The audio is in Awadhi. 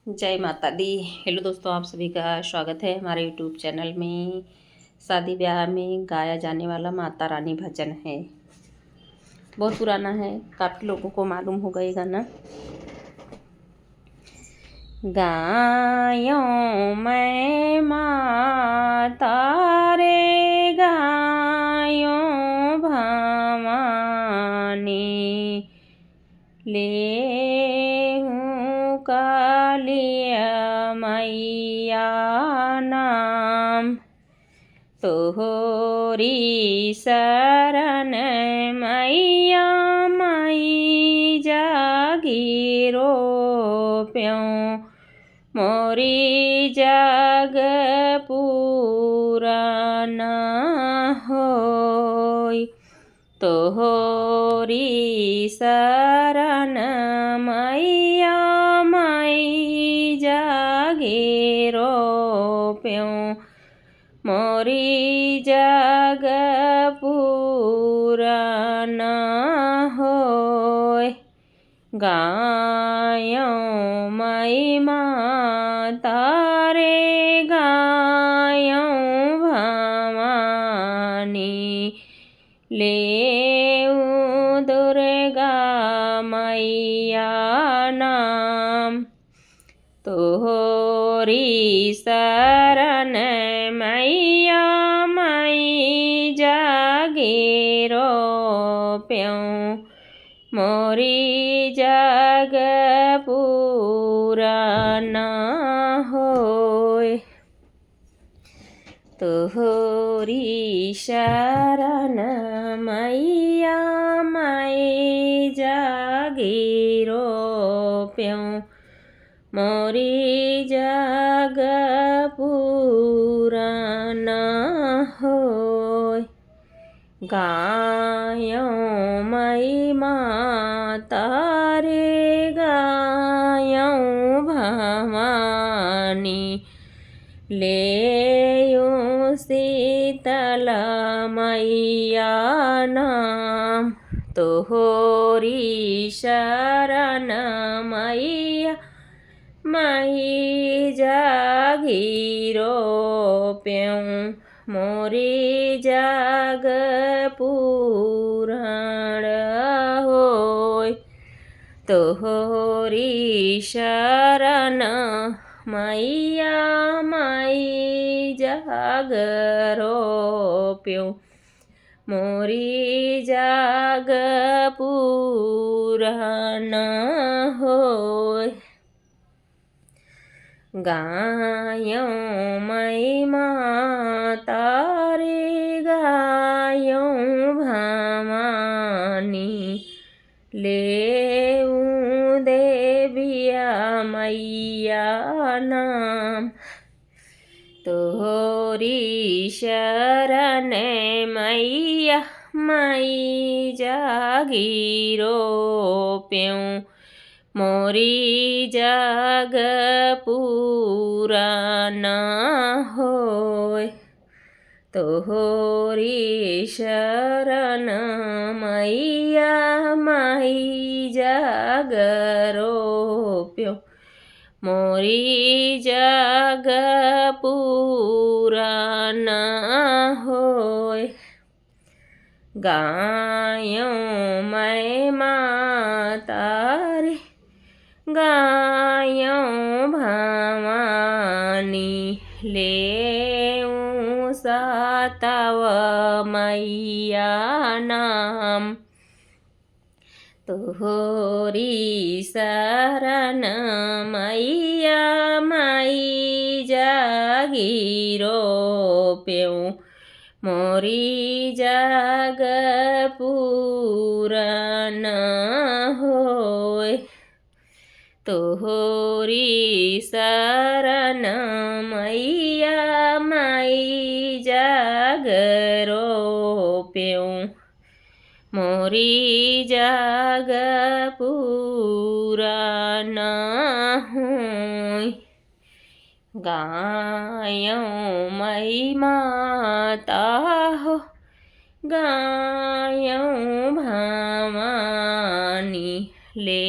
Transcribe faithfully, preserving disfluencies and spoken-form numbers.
जय माता दी। हेलो दोस्तों, आप सभी का स्वागत है हमारे YouTube चैनल में। शादी ब्याह में गाया जाने वाला माता रानी भजन है, बहुत पुराना है, काफ़ी लोगों को मालूम होगा ये गाना। गायों मैं माता रे गायों भवानी, लेहूँ कालिया मैया नाम। तोहरी शरण मैया माई जागीरो प्यों, मोरी जग पूरा न होई। तोहरी शरण मैया माई जागीरो प्यों, मोरी जग पूरा न होय। गायों माई माता रे गायों भवानी, लेहूँ दुर्गा मैया नाम। तोहरी शरण मैया माई जागीरो प्यों, मोरी जग पूरा न होय। तोहरी शरण मैया माई जागीरो प्यों, मोरी जग पूरा न होय। गायों माई माता रे गायों भवानी, लेहूँ शीतल मैया नाम। तोहरी शरण मैया माई जागीरो प्यों, मोरी जग पूरण होय। तोहरी शरण मैया माई जागीरो प्यों, मोरी जग पूरा न होय। गायों माई माता रे गायों भवानी, लेहूँ देविया मैया नाम। तोहरी शरण मैया माई जागीरो प्यों, मोरी जग पूरा न होय। तोहरी शरण मैया माई जागीरो प्यों, मोरी जग पूरा न होय। गायों माई माता रे गायों भवानी, लेहूँ सातव मैया नाम। तोहरी शरण मैया माई जागीरो प्यों, मोरी जग पूरा न होय। तोहरी शरण मैया माई जागीरो प्यों, मोरी जग पूरा न होय। गायों माई माता हो, गायों भवानी, ले